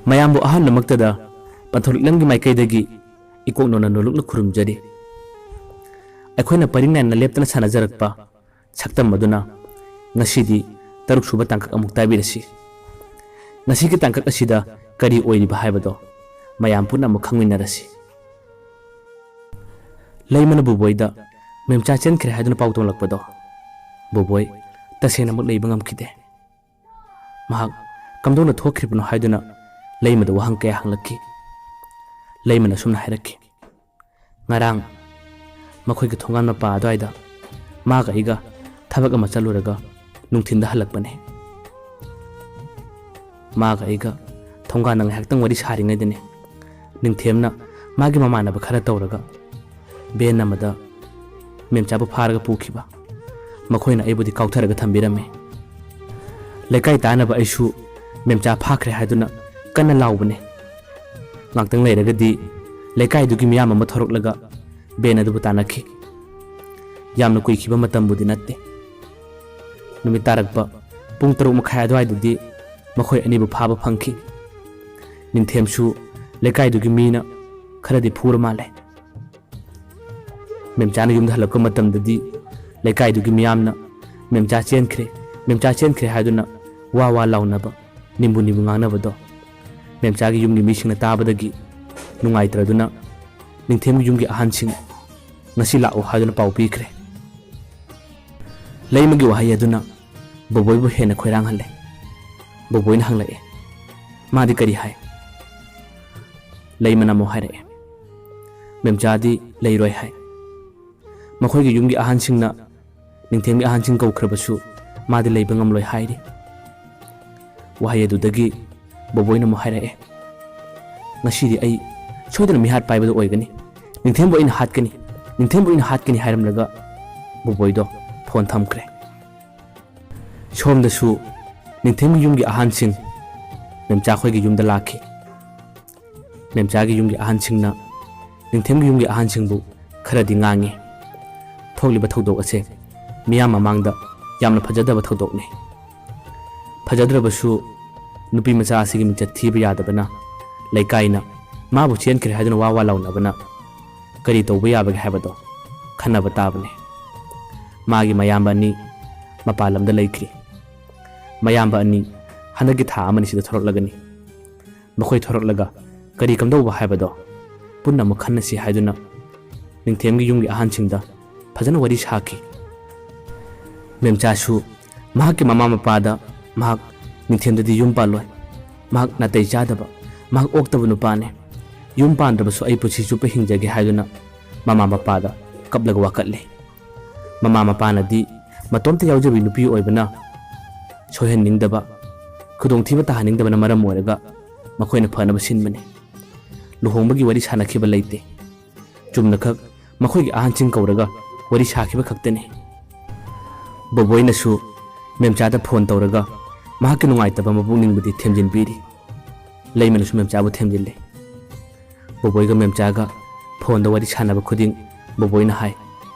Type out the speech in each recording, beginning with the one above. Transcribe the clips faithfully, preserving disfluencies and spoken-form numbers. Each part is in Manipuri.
ꯃꯌꯥꯝꯕꯨ ꯑꯍꯥꯟꯕꯃꯛꯇꯗ ꯄꯟꯊꯧ ꯂꯤꯛꯂꯝꯒꯤ ꯃꯥꯏꯀꯩꯗꯒꯤ ꯏꯀꯣꯛ ꯅꯣꯟꯅ ꯅꯣꯂꯨꯛꯅ ꯈꯨꯔꯨꯝꯖꯔꯤ꯫ ꯑꯩꯈꯣꯏꯅ ꯄꯔꯤꯡ ꯅꯥꯏꯅ ꯂꯦꯞꯇꯅ ꯁꯥꯟꯅꯖꯔꯛꯄ ꯁꯛꯇꯝ ꯑꯗꯨꯅ ꯉꯁꯤꯗꯤ ꯇꯔꯨꯛ ꯁꯨꯕ ꯇꯥꯡꯀꯛ ꯑꯃꯨꯛ ꯇꯥꯕꯤꯔꯁꯤ꯫ ꯉꯁꯤꯒꯤ ꯇꯥꯡꯀꯛ ꯑꯁꯤꯗ ꯀꯔꯤ ꯑꯣꯏꯔꯤꯕ ꯍꯥꯏꯕꯗꯣ ꯃꯌꯥꯝ ꯄꯨꯟꯅ ꯑꯃꯨꯛ ꯈꯪꯃꯤꯟꯅꯔꯁꯤ꯫ ꯂꯩꯃꯅ ꯕꯣꯕꯣꯏꯗ ꯃꯦꯝꯆꯥ ꯆꯦꯟꯈ꯭ꯔꯦ ꯍꯥꯏꯗꯨꯅ ꯄꯥꯎ ꯇꯝꯂꯛꯄꯗꯣ ꯕꯣꯕꯣꯏ ꯇꯁꯦꯡꯅꯃꯛ ꯂꯩꯕ ꯉꯝꯈꯤꯗꯦ꯫ ꯃꯍꯥꯛ ꯀꯝꯗꯧꯅ ꯊꯣꯛꯈ꯭ꯔꯤꯕꯅꯣ ꯍꯥꯏꯗꯨꯅ ꯂꯩꯃꯗ ꯋꯥꯍꯪ ꯀꯌꯥ ꯍꯪꯂꯛꯈꯤ꯫ ꯂꯩꯃꯅ ꯑꯁꯨꯝꯅ ꯍꯥꯏꯔꯛꯈꯤ, "ꯉꯔꯥꯡ ꯃꯈꯣꯏꯒꯤ ꯊꯣꯡꯒꯥꯟ ꯃꯄꯥ ꯑꯗꯨꯋꯥꯏꯗ ꯃꯥꯒ ꯑꯩꯒ ꯊꯕꯛ ꯑꯃ ꯆꯠꯂꯨꯔꯒ ꯅꯨꯡꯊꯤꯟꯗ ꯍꯜꯂꯛꯄꯅꯦ꯫ ꯃꯥꯒ ꯑꯩꯒ ꯊꯣꯡꯒꯥꯟꯗ ꯉꯥꯏꯍꯥꯛꯇꯪ ꯋꯥꯔꯤ ꯁꯥꯔꯤꯉꯩꯗꯅꯦ, ꯅꯤꯡꯊꯦꯝꯅ ꯃꯥꯒꯤ ꯃꯃꯥꯟꯅꯕ ꯈꯔ ꯇꯧꯔꯒ ꯚꯦꯟ ꯑꯃꯗ ꯃꯦꯝꯆꯥꯕꯨ ꯐꯥꯔꯒ ꯄꯨꯈꯤꯕ꯫ ꯃꯈꯣꯏꯅ ꯑꯩꯕꯨꯗꯤ ꯀꯥꯎꯊꯔꯒ ꯊꯝꯕꯤꯔꯝꯃꯤ꯫ ꯂꯩꯀꯥꯏ ꯇꯥꯅꯕ ꯑꯩꯁꯨ ꯃꯦꯝꯆꯥ ꯐꯥꯈ꯭ꯔꯦ ꯍꯥꯏꯗꯨꯅ ꯀꯟꯅ ꯂꯥꯎꯕꯅꯦ꯫ ꯉꯥꯛꯇꯪ ꯂꯩꯔꯒꯗꯤ ꯂꯩꯀꯥꯏꯗꯨꯒꯤ ꯃꯤꯌꯥꯝ ꯑꯃ ꯊꯣꯔꯛꯂꯒ ꯚꯦꯟ ꯑꯗꯨꯕꯨ ꯇꯥꯟꯅꯈꯤ꯫ ꯌꯥꯝꯅ ꯀꯨꯏꯈꯤꯕ ꯃꯇꯝꯕꯨꯗꯤ ꯅꯠꯇꯦ꯫ ꯅꯨꯃꯤꯠ ꯇꯥꯔꯛꯄ ꯄꯨꯡ ꯇꯔꯨꯛ ꯃꯈꯥꯏ ꯑꯗꯨꯋꯥꯏꯗꯗꯤ ꯃꯈꯣꯏ ꯑꯅꯤꯕꯨ ꯐꯥꯕ ꯐꯪꯈꯤ꯫ ꯅꯤꯡꯊꯦꯝꯁꯨ ꯂꯩꯀꯥꯏꯗꯨꯒꯤ ꯃꯤꯅ ꯈꯔꯗꯤ ꯐꯨꯔ ꯃꯥꯜꯂꯦ꯫ ꯃꯦꯝꯆꯥꯅ ꯌꯨꯝꯗ ꯍꯜꯂꯛꯄ ꯃꯇꯝꯗꯗꯤ ꯂꯩꯀꯥꯏꯗꯨꯒꯤ ꯃꯤꯌꯥꯝꯅ ꯃꯦꯝꯆꯥ ꯆꯦꯟꯈ꯭ꯔꯦ, ꯃꯦꯝꯆꯥ ꯆꯦꯟꯈ꯭ꯔꯦ ꯍꯥꯏꯗꯨꯅ ꯋꯥ ꯋꯥ ꯂꯥꯎꯅꯕ, ꯅꯤꯝꯕꯨ ꯅꯤꯝꯕꯨ ꯉꯥꯡꯅꯕꯗꯣ ꯃꯦꯝꯆꯥꯒꯤ ꯌꯨꯝꯒꯤ ꯃꯤꯁꯤꯡꯅ ꯇꯥꯕꯗꯒꯤ ꯅꯨꯡꯉꯥꯏꯇ꯭ꯔꯗꯨꯅ ꯅꯤꯡꯊꯦꯝꯒꯤ ꯌꯨꯝꯒꯤ ꯑꯍꯟꯁꯤꯡ ꯉꯁꯤ ꯂꯥꯛꯑꯣ ꯍꯥꯏꯗꯨꯅ ꯄꯥꯎ ꯄꯤꯈ꯭ꯔꯦ꯫ ꯂꯩꯃꯒꯤ ꯋꯥꯍꯩ ꯑꯗꯨꯅ ꯕꯣꯕꯣꯏꯕꯨ ꯍꯦꯟꯅ ꯈꯣꯏꯔꯥꯡꯍꯜꯂꯦ꯫ ꯕꯣꯕꯣꯏꯅ ꯍꯪꯂꯛꯑꯦ, "ꯃꯥꯗꯤ ꯀꯔꯤ ꯍꯥꯏ?" ꯂꯩꯃꯅ ꯑꯃꯨꯛ ꯍꯥꯏꯔꯛꯑꯦ, "ꯃꯦꯝꯆꯥꯗꯤ ꯂꯩꯔꯣꯏ ꯍꯥꯏ꯫ ꯃꯈꯣꯏꯒꯤ ꯌꯨꯝꯒꯤ ꯑꯍꯟꯁꯤꯡꯅ ꯅꯤꯡꯊꯦꯝꯒꯤ ꯑꯍꯟꯁꯤꯡ ꯀꯧꯈ꯭ꯔꯕꯁꯨ ꯃꯥꯗꯤ ꯂꯩꯕ ꯉꯝꯂꯣꯏ ꯍꯥꯏꯔꯤ꯫" ꯋꯥꯍꯩ ꯑꯗꯨꯗꯒꯤ ꯕꯣꯕꯣꯏꯅ ꯑꯃꯨꯛ ꯍꯥꯏꯔꯛꯑꯦ, "ꯉꯁꯤꯗꯤ ꯑꯩ ꯁꯣꯏꯗꯅ ꯃꯤꯍꯥꯠ ꯄꯥꯏꯕꯗꯨ ꯑꯣꯏꯒꯅꯤ꯫ ꯅꯤꯡꯊꯦꯝꯕꯨ ꯑꯩꯅ ꯍꯥꯠꯀꯅꯤ, ꯅꯤꯡꯊꯦꯝꯕꯨ ꯑꯩꯅ ꯍꯥꯠꯀꯅꯤ" ꯍꯥꯏꯔꯝꯂꯒ ꯕꯣꯕꯣꯏꯗꯣ ꯐꯣꯟ ꯊꯝꯈ꯭ꯔꯦ꯫ ꯁꯣꯝꯗꯁꯨ ꯅꯤꯡꯊꯦꯝꯒꯤ ꯌꯨꯝꯒꯤ ꯑꯍꯟꯁꯤꯡ ꯃꯦꯝꯆꯥ ꯈꯣꯏꯒꯤ ꯌꯨꯝꯗ ꯂꯥꯛꯈꯤ꯫ ꯃꯦꯝꯆꯥꯒꯤ ꯌꯨꯝꯒꯤ ꯑꯍꯟꯁꯤꯡꯅ ꯅꯤꯡꯊꯦꯝꯒꯤ ꯌꯨꯝꯒꯤ ꯑꯍꯟꯁꯤꯡꯕꯨ ꯈꯔꯗꯤ ꯉꯥꯡꯉꯤ꯫ ꯊꯣꯛꯂꯤꯕ ꯊꯧꯗꯣꯛ ꯑꯁꯦ ꯃꯤꯌꯥꯝ ꯃꯃꯥꯡꯗ ꯌꯥꯝꯅ ꯐꯖꯗꯕ ꯊꯧꯗꯣꯛꯅꯤ꯫ ꯐꯖꯗ꯭ꯔꯕꯁꯨ ꯅꯨꯄꯤ ꯃꯆꯥ ꯑꯁꯤꯒꯤ ꯃꯤꯡꯆꯠ ꯊꯤꯕ ꯌꯥꯗꯕꯅ ꯂꯩꯀꯥꯏꯅ ꯃꯥꯕꯨ ꯆꯦꯟꯈ꯭ꯔꯦ ꯍꯥꯏꯗꯨꯅ ꯋꯥ ꯋꯥ ꯂꯥꯎꯅꯕꯅ ꯀꯔꯤ ꯇꯧꯕ ꯌꯥꯕꯒꯦ ꯍꯥꯏꯕꯗꯣ ꯈꯟꯅꯕ ꯇꯥꯕꯅꯤ꯫ ꯃꯥꯒꯤ ꯃꯌꯥꯝꯕ ꯑꯅꯤ ꯃꯄꯥꯟ ꯂꯝꯗ ꯂꯩꯈ꯭ꯔꯤ꯫ ꯃꯌꯥꯝꯕ ꯑꯅꯤ ꯍꯟꯗꯛꯀꯤ ꯊꯥ ꯑꯃꯅꯤ ꯁꯤꯗ ꯊꯣꯔꯛꯂꯒꯅꯤ꯫ ꯃꯈꯣꯏ ꯊꯣꯔꯛꯂꯒ ꯀꯔꯤ ꯀꯝꯗꯧꯕ ꯍꯥꯏꯕꯗꯣ ꯄꯨꯟꯅ ꯑꯃꯨꯛ ꯈꯟꯅꯁꯤ ꯍꯥꯏꯗꯨꯅ ꯅꯤꯡꯊꯦꯝꯒꯤ ꯌꯨꯝꯒꯤ ꯑꯍꯟꯁꯤꯡꯗ ꯐꯖꯅ ꯋꯥꯔꯤ ꯁꯥꯈꯤ꯫ ꯃꯦꯝꯆꯥꯁꯨ ꯃꯍꯥꯛꯀꯤ ꯃꯃꯥ ꯃꯄꯥꯗ ꯃꯍꯥꯛ ꯅꯤꯡꯊꯦꯝꯗꯗꯤ ꯌꯨꯝ ꯄꯥꯜꯂꯣꯏ, ꯃꯍꯥꯛ ꯅꯥꯇꯩ ꯆꯥꯗꯕ, ꯃꯍꯥꯛ ꯑꯣꯛꯇꯕ ꯅꯨꯄꯥꯅꯤ, ꯌꯨꯝ ꯄꯥꯟꯗ꯭ꯔꯕꯁꯨ ꯑꯩ ꯄꯨꯟꯁꯤ ꯆꯨꯞꯄ ꯍꯤꯡꯖꯒꯦ ꯍꯥꯏꯗꯨꯅ ꯃꯃꯥ ꯃꯄꯥꯗ ꯀꯞꯂꯒ ꯋꯥꯀꯠꯂꯤ꯫ ꯃꯃꯥ ꯃꯄꯥꯅꯗꯤ ꯃꯇꯣꯝꯇ ꯌꯥꯎꯖꯕꯤ ꯅꯨꯄꯤ ꯑꯣꯏꯕꯅ ꯁꯣꯏꯍꯟꯅꯤꯡꯗꯕ, ꯈꯨꯗꯣꯡꯊꯤꯕ ꯇꯥꯍꯟꯅꯤꯡꯗꯕꯅ ꯃꯔꯝ ꯑꯣꯏꯔꯒ ꯃꯈꯣꯏꯅ ꯐꯅꯕ ꯁꯤꯟꯕꯅꯤ꯫ ꯂꯨꯍꯣꯡꯕꯒꯤ ꯋꯥꯔꯤ ꯁꯥꯟꯅꯈꯤꯕ ꯂꯩꯇꯦ꯫ ꯆꯨꯝꯅꯈꯛ ꯃꯈꯣꯏꯒꯤ ꯑꯍꯟꯁꯤꯡ ꯀꯧꯔꯒ ꯋꯥꯔꯤ ꯁꯥꯈꯤꯕ ꯈꯛꯇꯅꯤ꯫ ꯕꯣꯕꯣꯏꯅꯁꯨ ꯃꯦꯝꯆꯥꯗ ꯐꯣꯟ ꯇꯧꯔꯒ ꯃꯍꯥꯛꯀꯤ ꯅꯨꯡꯉꯥꯏꯇꯕ ꯃꯄꯨꯛꯅꯤꯡꯕꯨꯗꯤ ꯊꯦꯝꯖꯤꯟꯕꯤꯔꯤ꯫ ꯂꯩꯃꯅꯁꯨ ꯃꯦꯝꯆꯥꯕꯨ ꯊꯦꯝꯖꯤꯜꯂꯤ꯫ ꯕꯣꯕꯣꯏꯒ ꯃꯦꯝꯆꯥꯒ ꯐꯣꯟꯗ ꯋꯥꯔꯤ ꯁꯥꯟꯅꯕ ꯈꯨꯗꯤꯡ ꯕꯣꯕꯣꯏꯅ ꯍꯥꯏ,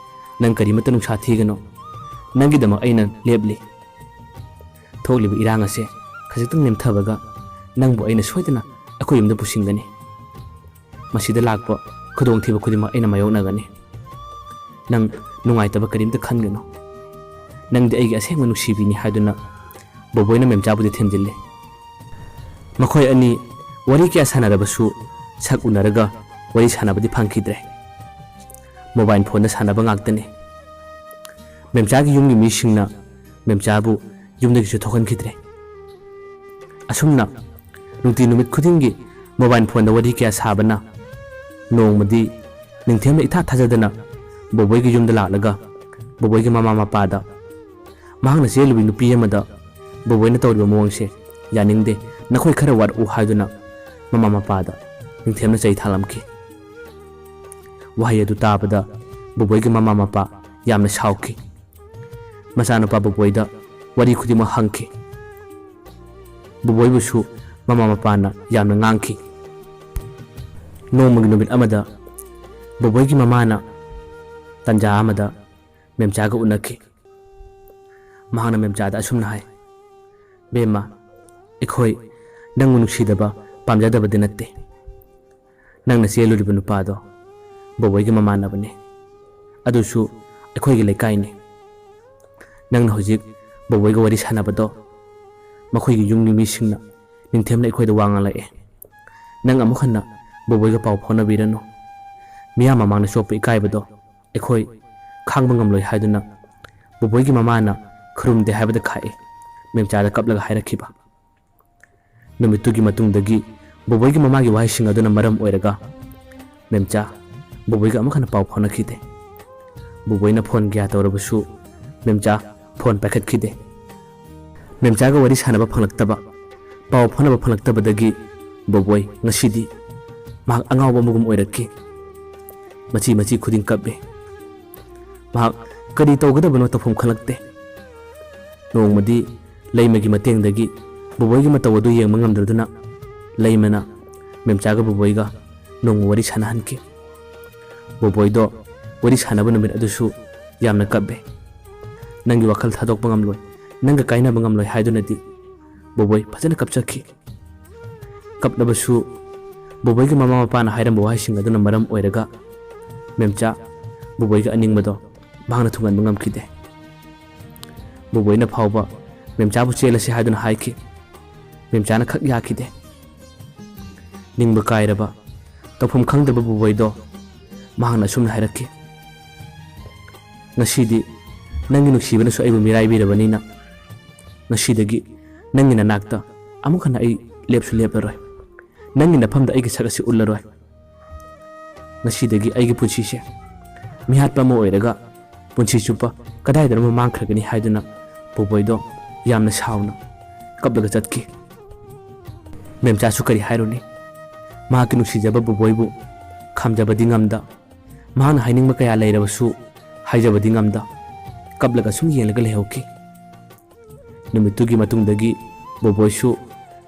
"ꯅꯪ ꯀꯔꯤꯃꯠꯇ ꯅꯨꯡꯁꯥ ꯊꯤꯒꯅꯨ꯫ ꯅꯪꯒꯤꯗꯃꯛ ꯑꯩꯅ ꯂꯦꯞꯂꯤ꯫ ꯊꯣꯛꯂꯤꯕ ꯏꯔꯥꯡ ꯑꯁꯦ ꯈꯖꯤꯛꯇꯪ ꯅꯦꯝꯊꯕꯒ ꯅꯪꯕꯨ ꯑꯩꯅ ꯁꯣꯏꯗꯅ ꯑꯩꯈꯣꯏ ꯌꯨꯝꯗ ꯄꯨꯁꯤꯟꯒꯅꯤ꯫ ꯃꯁꯤꯗ ꯂꯥꯛꯄ ꯈꯨꯗꯣꯡꯊꯤꯕ ꯈꯨꯗꯤꯡꯃꯛ ꯑꯩꯅ ꯃꯥꯌꯣꯛꯅꯒꯅꯤ꯫ ꯅꯪ ꯅꯨꯡꯉꯥꯏꯇꯕ ꯀꯔꯤꯝꯇ ꯈꯟꯒꯅꯨ꯫ ꯅꯪꯗꯤ ꯑꯩꯒꯤ ꯑꯁꯦꯡꯕ ꯅꯨꯡꯁꯤꯕꯤꯅꯤ" ꯍꯥꯏꯗꯨꯅ ꯕꯣꯕꯣꯏꯅ ꯃꯦꯝꯆꯥꯕꯨꯗꯤ ꯊꯦꯝꯖꯤꯜꯂꯤ꯫ ꯃꯈꯣꯏ ꯑꯅꯤ ꯋꯥꯔꯤ ꯀꯌꯥ ꯁꯥꯟꯅꯔꯕꯁꯨ ꯁꯛ ꯎꯅꯔꯒ ꯋꯥꯔꯤ ꯁꯥꯟꯅꯕꯗꯤ ꯐꯪꯈꯤꯗ꯭ꯔꯦ꯫ ꯃꯣꯕꯥꯏꯜ ꯐꯣꯟꯗ ꯁꯥꯟꯅꯕ ꯉꯥꯛꯇꯅꯤ꯫ ꯃꯦꯝꯆꯥꯒꯤ ꯌꯨꯝꯒꯤ ꯃꯤꯁꯤꯡꯅ ꯃꯦꯝꯆꯥꯕꯨ ꯌꯨꯝꯗꯒꯤꯁꯨ ꯊꯣꯛꯍꯟꯈꯤꯗ꯭ꯔꯦ꯫ ꯑꯁꯨꯝꯅ ꯅꯨꯡꯇꯤ ꯅꯨꯃꯤꯠ ꯈꯨꯗꯤꯡꯒꯤ ꯃꯣꯕꯥꯏꯜ ꯐꯣꯟꯗ ꯋꯥꯔꯤ ꯀꯌꯥ ꯁꯥꯕꯅ ꯅꯣꯡꯃꯗꯤ ꯅꯤꯡꯊꯦꯝꯅ ꯏꯊꯥ ꯊꯥꯖꯗꯅ ꯕꯣꯕꯣꯏꯒꯤ ꯌꯨꯝꯗ ꯂꯥꯛꯂꯒ ꯕꯣꯕꯣꯏꯒꯤ ꯃꯃꯥ ꯃꯄꯥꯗ ꯃꯍꯥꯛꯅ ꯆꯦꯜꯂꯨꯕꯤ ꯅꯨꯄꯤ ꯑꯃꯗ ꯕꯣꯕꯣꯏꯅ ꯇꯧꯔꯤꯕ ꯃꯑꯣꯡꯁꯦ ꯌꯥꯅꯤꯡꯗꯦ, ꯅꯈꯣꯏ ꯈꯔ ꯋꯥꯔꯛꯎ ꯍꯥꯏꯗꯨꯅ ꯃꯃꯥ ꯃꯄꯥꯗ ꯅꯤꯡꯊꯦꯝꯅ ꯆꯩ ꯊꯥꯂꯝꯈꯤ꯫ ꯋꯥꯍꯩ ꯑꯗꯨ ꯇꯥꯕꯗ ꯕꯣꯕꯣꯏꯒꯤ ꯃꯃꯥ ꯃꯄꯥ ꯌꯥꯝꯅ ꯁꯥꯎꯈꯤ꯫ ꯃꯆꯥꯅꯨꯄꯥ ꯕꯣꯕꯣꯏꯗ ꯋꯥꯔꯤ ꯈꯨꯗꯤꯡꯃꯛ ꯍꯪꯈꯤ꯫ ꯕꯣꯕꯣꯏꯕꯨꯁꯨ ꯃꯃꯥ ꯃꯄꯥꯅ ꯌꯥꯝꯅ ꯉꯥꯡꯈꯤ꯫ ꯅꯣꯡꯃꯒꯤ ꯅꯨꯃꯤꯠ ꯑꯃꯗ ꯕꯣꯕꯣꯏꯒꯤ ꯃꯃꯥꯅ ꯇꯟꯖꯥ ꯑꯃꯗ ꯃꯦꯝꯆꯥꯒ ꯎꯅꯈꯤ꯫ ꯃꯍꯥꯛꯅ ꯃꯦꯝꯆꯥꯗ ꯑꯁꯨꯝꯅ ꯍꯥꯏ, "ꯕꯦꯝꯃ, ꯑꯩꯈꯣꯏ ꯅꯪꯕꯨ ꯅꯨꯡꯁꯤꯗꯕ, ꯄꯥꯝꯖꯗꯕꯗꯤ ꯅꯠꯇꯦ꯫ ꯅꯪꯅ ꯆꯦꯜꯂꯨꯔꯤꯕ ꯅꯨꯄꯥꯗꯣ ꯕꯣꯕꯣꯏꯒꯤ ꯃꯃꯥꯟꯅꯕꯅꯤ꯫ ꯑꯗꯨꯁꯨ ꯑꯩꯈꯣꯏꯒꯤ ꯂꯩꯀꯥꯏꯅꯤ꯫ ꯅꯪꯅ ꯍꯧꯖꯤꯛ ꯕꯣꯕꯣꯏꯒ ꯋꯥꯔꯤ ꯁꯥꯟꯅꯕꯗꯣ ꯃꯈꯣꯏꯒꯤ ꯌꯨꯝꯒꯤ ꯃꯤꯁꯤꯡꯅ ꯅꯤꯡꯊꯦꯝꯅ ꯑꯩꯈꯣꯏꯗ ꯋꯥ ꯉꯥꯡꯂꯛꯑꯦ꯫ ꯅꯪ ꯑꯃꯨꯛ ꯍꯟꯅ ꯕꯣꯕꯣꯏꯒ ꯄꯥꯎ ꯐꯥꯎꯅꯕꯤꯔꯅꯨ꯫ ꯃꯤꯌꯥꯝ ꯃꯃꯥꯡꯗ ꯆꯣꯞꯄ ꯏꯀꯥꯏꯕꯗꯣ ꯑꯩꯈꯣꯏ ꯈꯥꯡꯕ ꯉꯝꯂꯣꯏ ꯍꯥꯏꯗꯨꯅ ꯕꯣꯕꯣꯏꯒꯤ ꯃꯃꯥꯅ ꯈꯨꯔꯨꯝꯗꯦ ꯍꯥꯏꯕꯗ ꯈꯥꯛꯑꯦ, ꯃꯦꯝꯆꯥꯗ ꯀꯞꯂꯒ ꯍꯥꯏꯔꯛꯈꯤꯕ꯫ ꯅꯨꯃꯤꯠꯇꯨꯒꯤ ꯃꯇꯨꯡꯗꯒꯤ ꯕꯣꯕꯣꯏꯒꯤ ꯃꯃꯥꯒꯤ ꯋꯥꯍꯩꯁꯤꯡ ꯑꯗꯨꯅ ꯃꯔꯝ ꯑꯣꯏꯔꯒ ꯃꯦꯝꯆꯥ ꯕꯣꯕꯣꯏꯒ ꯑꯃꯨꯛ ꯍꯟꯅ ꯄꯥꯎ ꯐꯥꯎꯅꯈꯤꯗꯦ꯫ ꯕꯣꯕꯣꯏꯅ ꯐꯣꯟ ꯀꯌꯥ ꯇꯧꯔꯕꯁꯨ ꯃꯦꯝꯆꯥ ꯐꯣꯟ ꯄꯥꯏꯈꯠꯈꯤꯗꯦ꯫ ꯃꯦꯝꯆꯥꯒ ꯋꯥꯔꯤ ꯁꯥꯟꯅꯕ ꯐꯪꯂꯛꯇꯕ, ꯄꯥꯎ ꯐꯥꯎꯅꯕ ꯐꯪꯂꯛꯇꯕꯗꯒꯤ ꯕꯣꯕꯣꯏ ꯉꯁꯤꯗꯤ ꯃꯍꯥꯛ ꯑꯉꯥꯎꯕ ꯑꯃꯒꯨꯝ ꯑꯣꯏꯔꯛꯈꯤ꯫ ꯃꯆꯤ ꯃꯆꯤ ꯈꯨꯗꯤꯡ ꯀꯞꯄꯦ꯫ ꯃꯍꯥꯛ ꯀꯔꯤ ꯇꯧꯒꯗꯕꯅꯣ ꯇꯧꯐꯝ ꯈꯪꯂꯛꯇꯦ꯫ ꯅꯣꯡꯃꯗꯤ ꯂꯩꯃꯒꯤ ꯃꯇꯦꯡꯗꯒꯤ ꯕꯣꯕꯣꯏꯒꯤ ꯃꯇꯧ ꯑꯗꯨ ꯌꯦꯡꯕ ꯉꯝꯗ꯭ꯔꯗꯨꯅ ꯂꯩꯃꯅ ꯃꯦꯝꯆꯥꯒ ꯕꯣꯕꯣꯏꯒ ꯅꯣꯡꯃ ꯋꯥꯔꯤ ꯁꯥꯟꯅꯍꯟꯈꯤ꯫ ꯕꯣꯕꯣꯏꯗꯣ ꯋꯥꯔꯤ ꯁꯥꯟꯅꯕ ꯅꯨꯃꯤꯠ ꯑꯗꯨꯁꯨ ꯌꯥꯝꯅ ꯀꯞꯄꯦ꯫ "ꯅꯪꯒꯤ ꯋꯥꯈꯜ ꯊꯥꯗꯣꯛꯄ ꯉꯝꯂꯣꯏ, ꯅꯪꯒ ꯀꯥꯏꯅꯕ ꯉꯝꯂꯣꯏ" ꯍꯥꯏꯗꯨꯅꯗꯤ ꯕꯣꯕꯣꯏ ꯐꯖꯅ ꯀꯞꯆꯈꯤ꯫ ꯀꯞꯂꯕꯁꯨ ꯕꯣꯕꯣꯏꯒꯤ ꯃꯃꯥ ꯃꯄꯥꯅ ꯍꯥꯏꯔꯝꯕ ꯋꯥꯍꯩꯁꯤꯡ ꯑꯗꯨꯅ ꯃꯔꯝ ꯑꯣꯏꯔꯒ ꯃꯦꯝꯆꯥ ꯕꯣꯕꯣꯏꯒꯤ ꯑꯅꯤꯡꯕꯗꯣ ꯃꯍꯥꯛꯅ ꯊꯨꯡꯍꯟꯕ ꯉꯝꯈꯤꯗꯦ꯫ ꯕꯣꯕꯣꯏꯅ ꯐꯥꯎꯕ ꯃꯦꯝꯆꯥꯕꯨ ꯆꯦꯜꯂꯁꯤ ꯍꯥꯏꯗꯨꯅ ꯍꯥꯏꯈꯤ꯫ ꯃꯦꯝꯆꯥꯅ ꯈꯛ ꯌꯥꯈꯤꯗꯦ꯫ ꯅꯤꯡꯕ ꯀꯥꯏꯔꯕ, ꯇꯧꯐꯝ ꯈꯪꯗ꯭ꯔꯕ ꯕꯣꯕꯣꯏꯗꯣ ꯃꯍꯥꯛꯅ ꯑꯁꯨꯝꯅ ꯍꯥꯏꯔꯛꯈꯤ, "ꯉꯁꯤꯗꯤ ꯅꯪꯒꯤ ꯅꯨꯡꯁꯤꯕꯅꯁꯨ ꯑꯩꯕꯨ ꯃꯤꯔꯥꯏꯕꯤꯔꯕꯅꯤꯅ ꯉꯁꯤꯗꯒꯤ ꯅꯪꯒꯤ ꯅꯅꯥꯛꯇ ꯑꯃꯨꯛ ꯍꯟꯅ ꯑꯩ ꯂꯦꯞꯁꯨ ꯂꯦꯞꯂꯔꯣꯏ꯫ ꯅꯪꯒꯤ ꯅꯐꯝꯗ ꯑꯩꯒꯤ ꯁꯛ ꯑꯁꯤ ꯎꯠꯂꯔꯣꯏ꯫ ꯉꯁꯤꯗꯒꯤ ꯑꯩꯒꯤ ꯄꯨꯟꯁꯤꯁꯦ ꯃꯤꯍꯥꯠꯄ ꯑꯃ ꯑꯣꯏꯔꯒ ꯄꯨꯟꯁꯤ ꯆꯨꯞꯄ ꯀꯗꯥꯏꯗꯅꯣꯃ ꯃꯥꯡꯈ꯭ꯔꯒꯅꯤ" ꯍꯥꯏꯗꯨꯅ ꯕꯣꯕꯣꯏꯗꯣ ꯌꯥꯝꯅ ꯁꯥꯎꯅ ꯀꯞꯂꯒ ꯆꯠꯈꯤ꯫ ꯃꯦꯝꯆꯥꯁꯨ ꯀꯔꯤ ꯍꯥꯏꯔꯨꯅꯤ? ꯃꯍꯥꯛꯀꯤ ꯅꯨꯡꯁꯤꯖꯕ ꯕꯣꯕꯣꯏꯕꯨ ꯈꯥꯝꯖꯕꯗꯤ ꯉꯝꯗ, ꯃꯍꯥꯛꯅ ꯍꯥꯏꯅꯤꯡꯕ ꯀꯌꯥ ꯂꯩꯔꯕꯁꯨ ꯍꯥꯏꯖꯕꯗꯤ ꯉꯝꯗ, ꯀꯞꯂꯒ ꯁꯨꯝ ꯌꯦꯡꯂꯒ ꯂꯩꯍꯧꯈꯤ꯫ ꯅꯨꯃꯤꯠꯇꯨꯒꯤ ꯃꯇꯨꯡꯗꯒꯤ ꯕꯣꯕꯣꯏꯁꯨ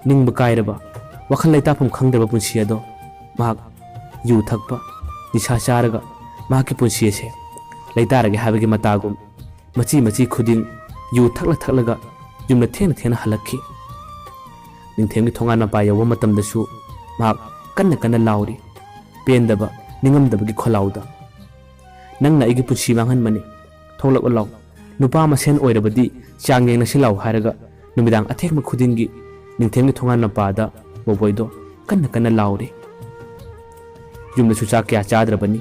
ꯅꯤꯡꯕ ꯀꯥꯏꯔꯕ, ꯋꯥꯈꯜ ꯂꯩꯇꯥꯐꯝ ꯈꯪꯗ꯭ꯔꯕ ꯄꯨꯟꯁꯤ ꯑꯗꯣ ꯃꯍꯥꯛ ꯌꯨ ꯊꯛꯄ, ꯅꯤꯁꯥ ꯆꯥꯔꯒ ꯃꯍꯥꯛꯀꯤ ꯄꯨꯟꯁꯤ ꯑꯁꯦ ꯂꯩꯇꯥꯔꯒꯦ ꯍꯥꯏꯕꯒꯤ ꯃꯇꯥꯒꯨꯝ ꯃꯆꯤ ꯃꯆꯤ ꯈꯨꯗꯤꯡ ꯌꯨ ꯊꯛꯂ ꯊꯛꯂꯒ ꯌꯨꯝꯗ ꯊꯦꯡꯅ ꯊꯦꯡꯅ ꯍꯜꯂꯛꯈꯤ꯫ ꯅꯤꯡꯊꯦꯝꯒꯤ ꯊꯣꯡꯒꯥꯟ ꯃꯄꯥ ꯌꯧꯕ ꯃꯇꯝꯗꯁꯨ ꯃꯍꯥꯛ ꯀꯟꯅ ꯀꯟꯅ ꯂꯥꯎꯔꯤ, ꯄꯦꯟꯗꯕ, ꯅꯤꯡꯉꯝꯗꯕꯒꯤ ꯈꯣꯜꯂꯥꯎꯗ꯫ "ꯅꯪꯅ ꯑꯩꯒꯤ ꯄꯨꯟꯁꯤ ꯃꯥꯡꯍꯟꯕꯅꯤ, ꯊꯣꯛꯂꯛꯑꯣ ꯂꯥꯎ, ꯅꯨꯄꯥ ꯃꯁꯦꯟ ꯑꯣꯏꯔꯕꯗꯤ ꯆꯥꯡ ꯌꯦꯡꯅꯁꯤ ꯂꯥꯎ" ꯍꯥꯏꯔꯒ ꯅꯨꯃꯤꯗꯥꯡ ꯑꯊꯦꯡꯕ ꯈꯨꯗꯤꯡꯒꯤ ꯅꯤꯡꯊꯦꯝꯒꯤ ꯊꯣꯡꯒꯥꯟ ꯃꯄꯥꯗ ꯕꯣꯕꯣꯏꯗꯣ ꯀꯟꯅ ꯀꯟꯅ ꯂꯥꯎꯔꯤ꯫ ꯌꯨꯝꯗꯁꯨ ꯆꯥꯛ ꯀꯌꯥ ꯆꯥꯗ꯭ꯔꯕꯅꯤ꯫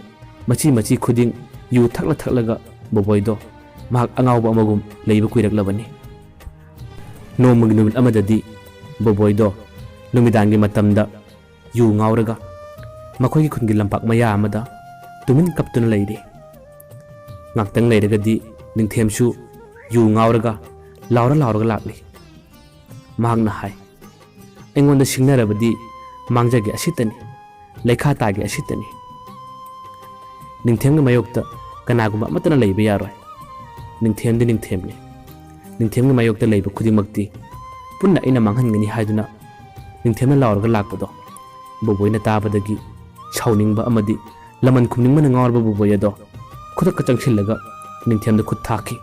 ꯃꯆꯤ ꯃꯆꯤ ꯈꯨꯗꯤꯡ ꯌꯨ ꯊꯛꯂ ꯊꯛꯂꯒ ꯕꯣꯕꯣꯏꯗꯣ ꯃꯍꯥꯛ ꯑꯉꯥꯎꯕ ꯑꯃꯒꯨꯝ ꯂꯩꯕ ꯀꯨꯏꯔꯛꯂꯕꯅꯤ꯫ ꯅꯣꯡꯃꯒꯤ ꯅꯨꯃꯤꯠ ꯑꯃꯗꯗꯤ ꯕꯣꯕꯣꯏꯗꯣ ꯅꯨꯃꯤꯗꯥꯡꯒꯤ ꯃꯇꯝꯗ ꯌꯨ ꯉꯥꯎꯔꯒ ꯃꯈꯣꯏꯒꯤ ꯈꯨꯟꯒꯤ ꯂꯝꯄꯥꯛ ꯃꯌꯥ ꯑꯃꯗ ꯇꯨꯃꯤꯟ ꯀꯞꯇꯨꯅ ꯂꯩꯔꯤ꯫ ꯉꯥꯛꯇꯪ ꯂꯩꯔꯒꯗꯤ ꯅꯤꯡꯊꯦꯝꯁꯨ ꯌꯨ ꯉꯥꯎꯔꯒ ꯂꯥꯎꯔ ꯂꯥꯎꯔꯒ ꯂꯥꯛꯂꯤ꯫ ꯃꯍꯥꯛꯅ ꯍꯥꯏ, "ꯑꯩꯉꯣꯟꯗ ꯁꯤꯡꯅꯔꯕꯗꯤ ꯃꯥꯡꯖꯒꯦ ꯑꯁꯤꯇꯅꯤ, ꯂꯩꯈꯥ ꯇꯥꯒꯦ ꯑꯁꯤꯇꯅꯤ꯫ ꯅꯤꯡꯊꯦꯝꯒꯤ ꯃꯥꯌꯣꯛꯇ ꯀꯅꯥꯒꯨꯝꯕ ꯑꯃꯠꯇꯅ ꯂꯩꯕ ꯌꯥꯔꯣꯏ꯫ ꯅꯤꯡꯊꯦꯝꯗꯤ ꯅꯤꯡꯊꯦꯝꯅꯤ꯫ ꯅꯤꯡꯊꯦꯝꯒꯤ ꯃꯥꯌꯣꯛꯇ ꯂꯩꯕ ꯈꯨꯗꯤꯡꯃꯛꯇꯤ ꯄꯨꯟꯅ ꯑꯩꯅ ꯃꯥꯡꯍꯟꯒꯅꯤ" ꯍꯥꯏꯗꯨꯅ ꯅꯤꯡꯊꯦꯝꯅ ꯂꯥꯎꯔꯒ ꯂꯥꯛꯄꯗꯣ ꯕꯣꯕꯣꯏꯅ ꯇꯥꯕꯗꯒꯤ ꯁꯥꯎꯅꯤꯡꯕ ꯑꯃꯗꯤ ꯂꯃꯟ ꯈꯨꯝꯅꯤꯡꯕꯅ ꯉꯥꯎꯔꯕ ꯕꯣꯕꯣꯏ ꯑꯗꯣ ꯈꯨꯗꯛꯇ ꯆꯪꯁꯤꯜꯂꯒ ꯅꯤꯡꯊꯦꯝꯗ ꯈꯨꯠ ꯊꯥꯈꯤ꯫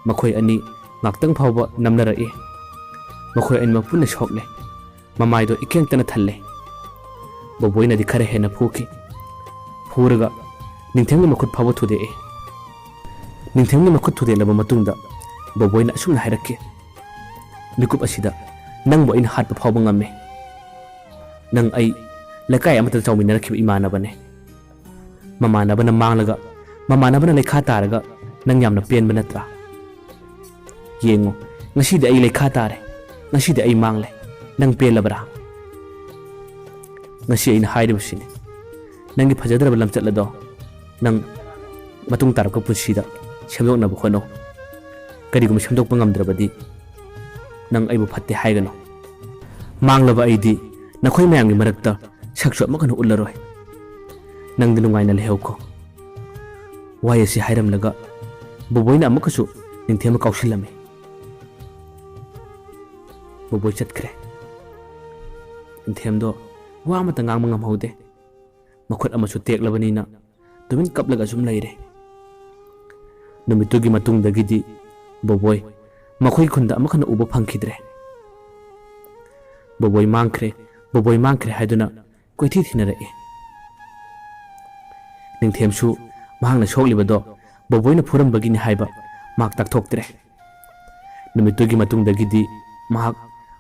ꯃꯈꯣꯏ ꯑꯅꯤ ꯉꯥꯛꯇꯪ ꯐꯥꯎꯕ ꯅꯝꯅꯔꯛꯏ꯫ ꯃꯈꯣꯏ ꯑꯅꯤꯃꯛ ꯄꯨꯟꯅ ꯁꯣꯛꯂꯦ꯫ ꯃꯃꯥꯏꯗꯣ ꯏꯀꯦꯡꯇꯅ ꯊꯜꯂꯦ꯫ ꯕꯣꯕꯣꯏꯅꯗꯤ ꯈꯔ ꯍꯦꯟꯅ ꯐꯨꯈꯤ꯫ ꯐꯨꯔꯒ ꯅꯤꯡꯊꯦꯝꯒꯤ ꯃꯈꯨꯠ ꯐꯥꯎꯕ ꯊꯨꯗꯦꯛꯑꯦ꯫ ꯅꯤꯡꯊꯦꯝꯒꯤ ꯃꯈꯨꯠ ꯊꯨꯗꯦꯛꯂꯕ ꯃꯇꯨꯡꯗ ꯕꯣꯕꯣꯏꯅ ꯑꯁꯨꯝꯅ ꯍꯥꯏꯔꯛꯈꯤ, "ꯃꯤꯀꯨꯞ ꯑꯁꯤꯗ ꯅꯪꯕꯨ ꯑꯩꯅ ꯍꯥꯠꯄ ꯐꯥꯎꯕ ꯉꯝꯃꯦ꯫ ꯅꯪ ꯑꯩ ꯂꯩꯀꯥꯏ ꯑꯃꯠꯇ ꯆꯥꯎꯃꯤꯟꯅꯔꯛꯈꯤꯕ ꯏꯃꯥꯟꯅꯕꯅꯦ꯫ ꯃꯃꯥꯟꯅꯕꯅ ꯃꯥꯡꯂꯒ ꯃꯃꯥꯟꯅꯕꯅ ꯂꯩꯈꯥ ꯇꯥꯔꯒ ꯅꯪ ꯌꯥꯝꯅ ꯄꯦꯟꯕ ꯅꯠꯇ꯭ꯔꯥ? ꯌꯦꯡꯉꯨ, ꯉꯁꯤꯗꯤ ꯑꯩ ꯂꯩꯈꯥ ꯇꯥꯔꯦ, ꯉꯁꯤꯗꯤ ꯑꯩ ꯃꯥꯡꯂꯦ꯫ ꯅꯪ ꯄꯦꯜꯂꯕ꯭ꯔꯥ? ꯉꯁꯤ ꯑꯩꯅ ꯍꯥꯏꯔꯤꯕꯁꯤꯅꯤ, ꯅꯪꯒꯤ ꯐꯖꯗ꯭ꯔꯕ ꯂꯝꯆꯠ ꯑꯗꯣ ꯅꯪ ꯃꯇꯨꯡ ꯇꯥꯔꯛꯄ ꯄꯨꯟꯁꯤꯗ ꯁꯦꯝꯗꯣꯛꯅꯕ ꯍꯣꯠꯅꯧ꯫ ꯀꯔꯤꯒꯨꯝꯕ ꯁꯦꯝꯗꯣꯛꯄ ꯉꯝꯗ꯭ꯔꯕꯗꯤ ꯅꯪ ꯑꯩꯕꯨ ꯐꯠꯇꯦ ꯍꯥꯏꯒꯅꯨ꯫ ꯃꯥꯡꯂꯕ ꯑꯩꯗꯤ ꯅꯈꯣꯏ ꯃꯌꯥꯝꯒꯤ ꯃꯔꯛꯇ ꯁꯛꯁꯨ ꯑꯃꯨꯛ ꯍꯟꯅ ꯎꯠꯂꯔꯣꯏ꯫ ꯅꯪꯗꯤ ꯅꯨꯡꯉꯥꯏꯅ ꯂꯩꯍꯧꯀꯣ"꯫ ꯋꯥꯍꯩ ꯑꯁꯤ ꯍꯥꯏꯔꯝꯂꯒ ꯕꯣꯕꯣꯏꯅ ꯑꯃꯨꯛꯀꯁꯨ ꯅꯤꯡꯊꯦꯝꯕ ꯀꯥꯎꯁꯤꯜꯂꯝꯃꯤ꯫ ꯕꯣꯕꯣꯏ ꯆꯠꯈ꯭ꯔꯦ꯫ ꯅꯤꯡꯊꯦꯝꯗꯣ ꯋꯥ ꯑꯃꯠꯇ ꯉꯥꯡꯕ ꯉꯝꯍꯧꯗꯦ꯫ ꯃꯈꯨꯠ ꯑꯃꯁꯨ ꯇꯦꯛꯂꯕꯅꯤꯅ ꯇꯨꯃꯤꯟ ꯀꯞꯂꯒ ꯁꯨꯝ ꯂꯩꯔꯦ꯫ ꯅꯨꯃꯤꯠꯇꯨꯒꯤ ꯃꯇꯨꯡꯗꯒꯤꯗꯤ ꯕꯣꯕꯣꯏ ꯃꯈꯣꯏ ꯈꯨꯟꯗ ꯑꯃꯨꯛ ꯍꯟꯅ ꯎꯕ ꯐꯪꯈꯤꯗ꯭ꯔꯦ꯫ ꯕꯣꯕꯣꯏ ꯃꯥꯡꯈ꯭ꯔꯦ, ꯕꯣꯕꯣꯏ ꯃꯥꯡꯈ꯭ꯔꯦ ꯍꯥꯏꯗꯨꯅ ꯀꯣꯏꯊꯤ ꯊꯤꯅꯔꯛꯏ꯫ ꯅꯤꯡꯊꯦꯝꯁꯨ ꯃꯍꯥꯛꯅ ꯁꯣꯛꯂꯤꯕꯗꯣ ꯕꯣꯕꯣꯏꯅ ꯐꯨꯔꯝꯕꯒꯤꯅꯤ ꯍꯥꯏꯕ ꯃꯍꯥꯛ ꯇꯥꯛꯊꯣꯛꯇ꯭ꯔꯦ꯫ ꯅꯨꯃꯤꯠꯇꯨꯒꯤ ꯃꯇꯨꯡꯗꯒꯤꯗꯤ ꯃꯍꯥꯛ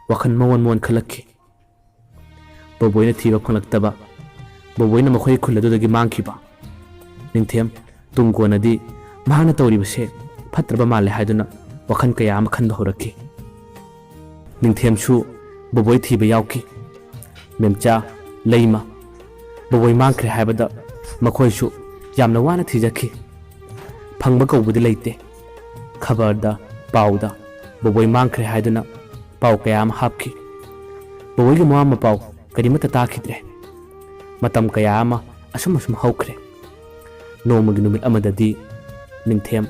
ꯋꯥꯈꯜ ꯃꯑꯣꯟ ꯃꯑꯣꯟ ꯈꯜꯂꯛꯈꯤ꯫ ꯕꯣꯕꯣꯏꯅ ꯊꯤꯕ ꯐꯪꯂꯛꯇꯕ, ꯕꯣꯕꯣꯏꯅ ꯃꯈꯣꯏꯒꯤ ꯈꯨꯜ ꯑꯗꯨꯗꯒꯤ ꯃꯥꯡꯈꯤꯕ꯫ ꯅꯤꯡꯊꯦꯝ ꯇꯨꯡ ꯀꯣꯟꯅꯗꯤ ꯃꯍꯥꯛꯅ ꯇꯧꯔꯤꯕꯁꯦ ꯐꯠꯇ꯭ꯔꯕ ꯃꯥꯜꯂꯦ ꯍꯥꯏꯗꯨꯅ ꯋꯥꯈꯜ ꯀꯌꯥ ꯑꯃ ꯈꯟꯕ ꯍꯧꯔꯛꯈꯤ꯫ ꯅꯤꯡꯊꯦꯝꯁꯨ ꯕꯣꯕꯣꯏ ꯊꯤꯕ ꯌꯥꯎꯈꯤ꯫ ꯃꯦꯝꯆꯥ, ꯂꯩꯃ, ꯕꯣꯕꯣꯏ ꯃꯥꯡꯈ꯭ꯔꯦ ꯍꯥꯏꯕꯗ ꯃꯈꯣꯏꯁꯨ ꯌꯥꯝꯅ ꯋꯥꯅ ꯊꯤꯖꯈꯤ꯫ ꯐꯪꯕ ꯀꯧꯕꯗꯤ ꯂꯩꯇꯦ꯫ ꯈꯕꯔꯗ, ꯄꯥꯎꯗ ꯕꯣꯕꯣꯏ ꯃꯥꯡꯈ꯭ꯔꯦ ꯍꯥꯏꯗꯨꯅ ꯄꯥꯎ ꯀꯌꯥ ꯑꯃ ꯍꯥꯞꯈꯤ꯫ ꯕꯣꯕꯣꯏꯒꯤ ꯃꯋꯥ ꯃꯄꯥꯎ ꯀꯔꯤꯃꯠꯇ ꯇꯥꯈꯤꯗ꯭ꯔꯦ꯫ ꯃꯇꯝ ꯀꯌꯥ ꯑꯃ ꯑꯁꯨꯝ ꯑꯁꯨꯝ ꯍꯧꯈ꯭ꯔꯦ꯫ ꯅꯣꯡꯃꯒꯤ ꯅꯨꯃꯤꯠ ꯑꯃꯗꯗꯤ ꯅꯤꯡꯊꯦꯝ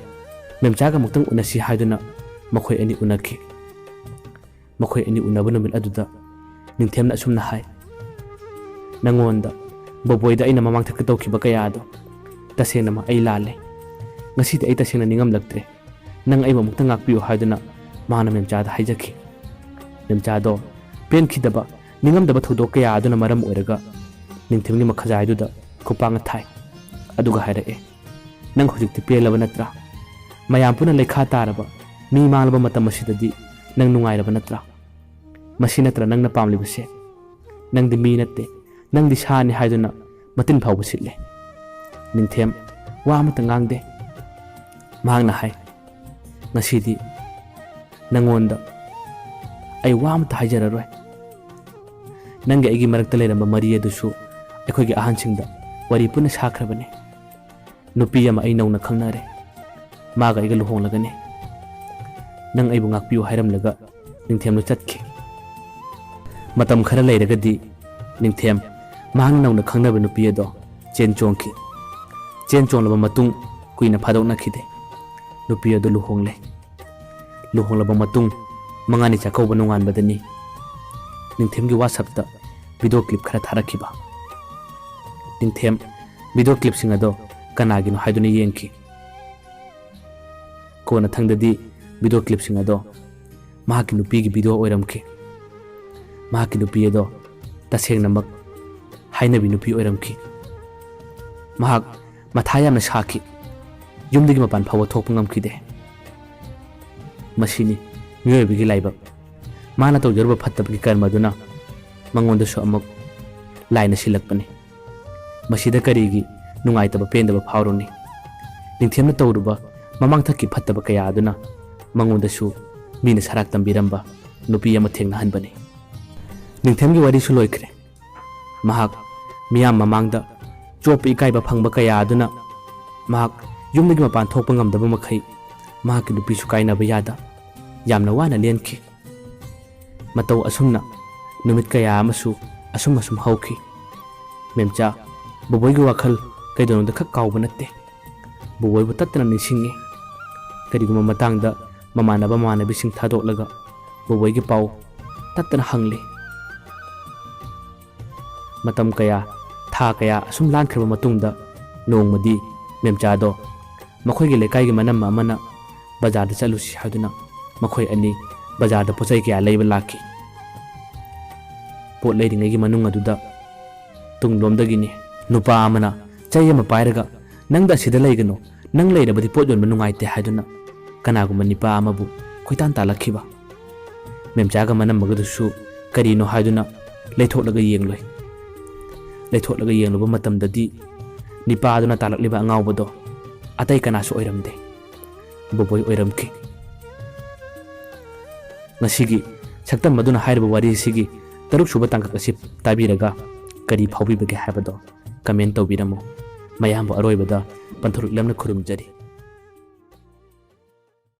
ꯃꯦꯝꯆꯥꯒ ꯑꯃꯨꯛꯇꯪ ꯎꯅꯁꯤ ꯍꯥꯏꯗꯨꯅ ꯃꯈꯣꯏ ꯑꯅꯤ ꯎꯅꯈꯤ꯫ ꯃꯈꯣꯏ ꯑꯅꯤ ꯎꯅꯕ ꯅꯨꯃꯤꯠ ꯑꯗꯨꯗ ꯅꯤꯡꯊꯦꯝꯅ ꯑꯁꯨꯝꯅ ꯍꯥꯏ, "ꯅꯪꯉꯣꯟꯗ ꯕꯣꯕꯣꯏꯗ ꯑꯩꯅ ꯃꯃꯥꯡ ꯊꯛꯇ ꯇꯧꯈꯤꯕ ꯀꯌꯥꯗꯣ ꯇꯁꯦꯡꯅꯃꯛ ꯑꯩ ꯂꯥꯜꯂꯦ꯫ ꯉꯁꯤꯗꯤ ꯑꯩ ꯇꯁꯦꯡꯅ ꯅꯤꯡꯉꯝꯂꯛꯇ꯭ꯔꯦ꯫ ꯅꯪ ꯑꯩꯕꯨ ꯑꯃꯨꯛꯇ ꯉꯥꯛꯄꯤꯌꯨ" ꯍꯥꯏꯗꯨꯅ ꯃꯥꯅ ꯃꯦꯝꯆꯥꯗ ꯍꯥꯏꯖꯈꯤ꯫ ꯃꯦꯝꯆꯥꯗꯣ ꯄꯦꯟꯈꯤꯗꯕ, ꯅꯤꯡꯉꯝꯗꯕ ꯊꯧꯗꯣꯛ ꯀꯌꯥ ꯑꯗꯨꯅ ꯃꯔꯝ ꯑꯣꯏꯔꯒ ꯅꯤꯡꯊꯦꯝꯒꯤ ꯃꯈꯖꯥꯏꯗꯨꯗ ꯈꯨꯄꯥꯛꯅ ꯊꯥꯏ꯫ ꯑꯗꯨꯒ ꯍꯥꯏꯔꯛꯑꯦ, "ꯅꯪ ꯍꯧꯖꯤꯛꯇꯤ ꯄꯦꯜꯂꯕ ꯅꯠꯇ꯭ꯔꯥ? ꯃꯌꯥꯝ ꯄꯨꯟꯅ ꯂꯩꯈꯥ ꯇꯥꯔꯕ, ꯃꯤ ꯃꯥꯡꯂꯕ ꯃꯇꯝ ꯑꯁꯤꯗꯗꯤ ꯅꯪ ꯅꯨꯡꯉꯥꯏꯔꯕ ꯅꯠꯇ꯭ꯔꯥ? ꯃꯁꯤ ꯅꯠꯇ꯭ꯔꯥ ꯅꯪꯅ ꯄꯥꯝꯂꯤꯕꯁꯦ? ꯅꯪꯗꯤ ꯃꯤ ꯅꯠꯇꯦ, ꯅꯪꯗꯤ ꯁꯥꯅꯤ" ꯍꯥꯏꯗꯨꯅ ꯃꯇꯤꯟ ꯐꯥꯎꯕ ꯁꯤꯠꯂꯦ꯫ ꯅꯤꯡꯊꯦꯝ ꯋꯥ ꯑꯃꯠꯇ ꯉꯥꯡꯗꯦ꯫ ꯃꯍꯥꯛꯅ ꯍꯥꯏ, "ꯉꯁꯤꯗꯤ ꯅꯪꯉꯣꯟꯗ ꯑꯩ ꯋꯥ ꯑꯃꯠꯇ ꯍꯥꯏꯖꯔꯔꯣꯏ꯫ ꯅꯪꯒꯤ ꯑꯩꯒꯤ ꯃꯔꯛꯇ ꯂꯩꯔꯝꯕ ꯃꯔꯤ ꯑꯗꯨꯁꯨ ꯑꯩꯈꯣꯏꯒꯤ ꯑꯍꯟꯁꯤꯡꯗ ꯋꯥꯔꯤ ꯄꯨꯟꯅ ꯁꯥꯈ꯭ꯔꯕꯅꯤ꯫ ꯅꯨꯄꯤ ꯑꯃ ꯑꯩ ꯅꯧꯅ ꯈꯪꯅꯔꯦ꯫ ꯃꯥꯒ ꯑꯩꯒ ꯂꯨꯍꯣꯡꯂꯒꯅꯤ꯫ ꯅꯪ ꯑꯩꯕꯨ ꯉꯥꯛꯄꯤꯌꯨ" ꯍꯥꯏꯔꯝꯂꯒ ꯅꯤꯡꯊꯦꯝꯗꯨ ꯆꯠꯈꯤ꯫ ꯃꯇꯝ ꯈꯔ ꯂꯩꯔꯒꯗꯤ ꯅꯤꯡꯊꯦꯝ ꯃꯍꯥꯛꯅ ꯅꯧꯅ ꯈꯪꯅꯕ ꯅꯨꯄꯤ ꯑꯗꯣ ꯆꯦꯟ ꯆꯣꯡꯈꯤ꯫ ꯆꯦꯟ ꯆꯣꯡꯂꯕ ꯃꯇꯨꯡ ꯀꯨꯏꯅ ꯐꯥꯗꯣꯛꯅꯈꯤꯗꯦ꯫ ꯅꯨꯄꯤ ꯑꯗꯨ ꯂꯨꯍꯣꯡꯂꯦ꯫ ꯂꯨꯍꯣꯡꯂꯕ ꯃꯇꯨꯡ ꯃꯉꯥꯅꯤ ꯆꯥꯛꯀꯧꯕ ꯅꯣꯡꯉꯥꯟꯕꯗꯅꯤ ꯅꯤꯡꯊꯦꯝꯒꯤ WhatsApp-ꯇ video clip ꯈꯔ ꯊꯥꯔꯛꯈꯤꯕ꯫ ꯅꯤꯡꯊꯦꯝ video clip-ꯁꯤꯡ ꯑꯗꯣ ꯀꯅꯥꯒꯤꯅꯣ ꯍꯥꯏꯗꯨꯅ ꯌꯦꯡꯈꯤ꯫ ꯀꯣꯟꯅꯊꯪꯗꯗꯤ video clip-ꯁꯤꯡ ꯑꯗꯣ ꯃꯍꯥꯛꯀꯤ ꯅꯨꯄꯤꯒꯤ video ꯑꯣꯏꯔꯝꯈꯤ꯫ ꯃꯍꯥꯛꯀꯤ ꯅꯨꯄꯤ ꯑꯗꯣ ꯇꯁꯦꯡꯅꯃꯛ ꯍꯥꯏꯅꯕꯤ ꯅꯨꯄꯤ ꯑꯣꯏꯔꯝꯈꯤ꯫ ꯃꯍꯥꯛ ꯃꯊꯥ ꯌꯥꯝꯅ ꯁꯥꯈꯤ꯫ ꯌꯨꯝꯗꯒꯤ ꯃꯄꯥꯟ ꯐꯥꯎꯕ ꯊꯣꯛꯄ ꯉꯝꯈꯤꯗꯦ꯫ ꯃꯁꯤꯅꯤ ꯃꯤꯑꯣꯏꯕꯒꯤ ꯂꯥꯏꯕꯛ꯫ ꯃꯥꯅ ꯇꯧꯖꯔꯨꯕ ꯐꯠꯇꯕꯒꯤ ꯀꯔꯃ ꯑꯗꯨꯅ ꯃꯉꯣꯟꯗꯁꯨ ꯑꯃꯨꯛ ꯂꯥꯏꯅ ꯁꯤꯜꯂꯛꯄꯅꯤ꯫ ꯃꯁꯤꯗ ꯀꯔꯤꯒꯤ ꯅꯨꯡꯉꯥꯏꯇꯕ ꯄꯦꯟꯗꯕ ꯐꯥꯎꯔꯨꯅꯤ? ꯅꯤꯡꯊꯦꯝꯅ ꯇꯧꯔꯨꯕ ꯃꯃꯥꯡꯊꯛꯀꯤ ꯐꯠꯇꯕ ꯀꯌꯥ ꯑꯗꯨꯅ ꯃꯉꯣꯟꯗꯁꯨ ꯃꯤꯅ ꯁꯔꯥꯛ ꯇꯝꯕꯤꯔꯝꯕ ꯅꯨꯄꯤ ꯑꯃ ꯊꯦꯡꯅꯍꯟꯕꯅꯤ꯫ ꯅꯤꯡꯊꯦꯝꯒꯤ ꯋꯥꯔꯤꯁꯨ ꯂꯣꯏꯈ꯭ꯔꯦ꯫ ꯃꯍꯥꯛ ꯃꯤꯌꯥꯝ ꯃꯃꯥꯡꯗ ꯆꯣꯞꯄ ꯏꯀꯥꯏꯕ ꯐꯪꯕ ꯀꯌꯥ ꯑꯗꯨꯅ ꯃꯍꯥꯛ ꯌꯨꯝꯗꯒꯤ ꯃꯄꯥꯟ ꯊꯣꯛꯄ ꯉꯝꯗꯕ ꯃꯈꯩ ꯃꯍꯥꯛꯀꯤ ꯅꯨꯄꯤꯁꯨ ꯀꯥꯏꯅꯕ ꯌꯥꯗ ꯌꯥꯝꯅ ꯋꯥꯅ ꯂꯦꯟꯈꯤ꯫ ꯃꯇꯧ ꯑꯁꯨꯝꯅ ꯅꯨꯃꯤꯠ ꯀꯌꯥ ꯑꯃꯁꯨ ꯑꯁꯨꯝ ꯑꯁꯨꯝ ꯍꯧꯈꯤ꯫ ꯃꯦꯝꯆꯥ ꯕꯣꯕꯣꯏꯒꯤ ꯋꯥꯈꯜ ꯀꯩꯗꯧꯅꯨꯡꯗ ꯈꯛ ꯀꯥꯎꯕ ꯅꯠꯇꯦ꯫ ꯕꯣꯕꯣꯏꯕꯨ ꯇꯠꯇꯅ ꯅꯤꯡꯁꯤꯡꯉꯤ꯫ ꯀꯔꯤꯒꯨꯝꯕ ꯃꯇꯥꯡꯗ ꯃꯃꯥꯟꯅꯕ ꯃꯃꯥꯟꯅꯕꯤꯁꯤꯡ ꯊꯥꯗꯣꯛꯂꯒ ꯕꯣꯕꯣꯏꯒꯤ ꯄꯥꯎ ꯇꯠꯇꯅ ꯍꯪꯂꯤ꯫ ꯃꯇꯝ ꯀꯌꯥ, ꯊꯥ ꯀꯌꯥ ꯑꯁꯨꯝ ꯂꯥꯟꯈ꯭ꯔꯕ ꯃꯇꯨꯡꯗ ꯅꯣꯡꯃꯗꯤ ꯃꯦꯝꯆꯥꯗꯣ ꯃꯈꯣꯏꯒꯤ ꯂꯩꯀꯥꯏꯒꯤ ꯃꯅꯝꯃ ꯑꯃꯅ ꯕꯖꯥꯔꯗ ꯆꯠꯂꯨꯁꯤ ꯍꯥꯏꯗꯨꯅ ꯃꯈꯣꯏ ꯑꯅꯤ ꯕꯖꯥꯔꯗ ꯄꯣꯠꯆꯩ ꯀꯌꯥ ꯂꯩꯕ ꯂꯥꯛꯈꯤ꯫ ꯄꯣꯠ ꯂꯩꯔꯤꯉꯩꯒꯤ ꯃꯅꯨꯡ ꯑꯗꯨꯗ ꯇꯨꯡꯂꯣꯝꯗꯒꯤꯅꯤ ꯅꯨꯄꯥ ꯑꯃꯅ ꯆꯩ ꯑꯃ ꯄꯥꯏꯔꯒ, "ꯅꯪꯗ ꯑꯁꯤꯗ ꯂꯩꯒꯅꯨ, ꯅꯪ ꯂꯩꯔꯕꯗꯤ ꯄꯣꯠ ꯌꯣꯟꯕ ꯅꯨꯡꯉꯥꯏꯇꯦ" ꯍꯥꯏꯗꯨꯅ ꯀꯅꯥꯒꯨꯝꯕ ꯅꯤꯄꯥ ꯑꯃꯕꯨ ꯀꯣꯏꯇꯥꯟ ꯇꯥꯜꯂꯛꯈꯤꯕ꯫ ꯃꯦꯝꯆꯥꯒ ꯃꯅꯝꯃꯒꯗꯨꯁꯨ ꯀꯔꯤꯅꯣ ꯍꯥꯏꯗꯨꯅ ꯂꯩꯊꯣꯛꯂꯒ ꯌꯦꯡꯂꯨꯏ꯫ ꯂꯩꯊꯣꯛꯂꯒ ꯌꯦꯡꯂꯨꯕ ꯃꯇꯝꯗꯗꯤ ꯅꯤꯄꯥ ꯑꯗꯨꯅ ꯇꯥꯜꯂꯛꯂꯤꯕ ꯑꯉꯥꯎꯕꯗꯣ ꯑꯇꯩ ꯀꯅꯥꯁꯨ ꯑꯣꯏꯔꯝꯗꯦ, ꯕꯣꯕꯣꯏ ꯑꯣꯏꯔꯝꯈꯤ꯫ ꯉꯁꯤꯒꯤ ꯁꯛꯇꯝ ꯑꯗꯨꯅ ꯍꯥꯏꯔꯤꯕ ꯋꯥꯔꯤ ꯑꯁꯤꯒꯤ ꯇꯔꯨꯛ ꯁꯨꯕ ꯇꯥꯡꯀꯛ ꯑꯁꯤ ꯇꯥꯕꯤꯔꯒ ꯀꯔꯤ ꯐꯥꯎꯕꯤꯕꯒꯦ ꯍꯥꯏꯕꯗꯣ comment ꯇꯧꯕꯤꯔꯝꯃꯨ꯫ ꯃꯌꯥꯝꯕꯨ ꯑꯔꯣꯏꯕꯗ ꯄꯟꯊꯧꯔꯤꯛꯂꯝꯅ ꯈꯨꯔꯨꯝꯖꯔꯤ꯫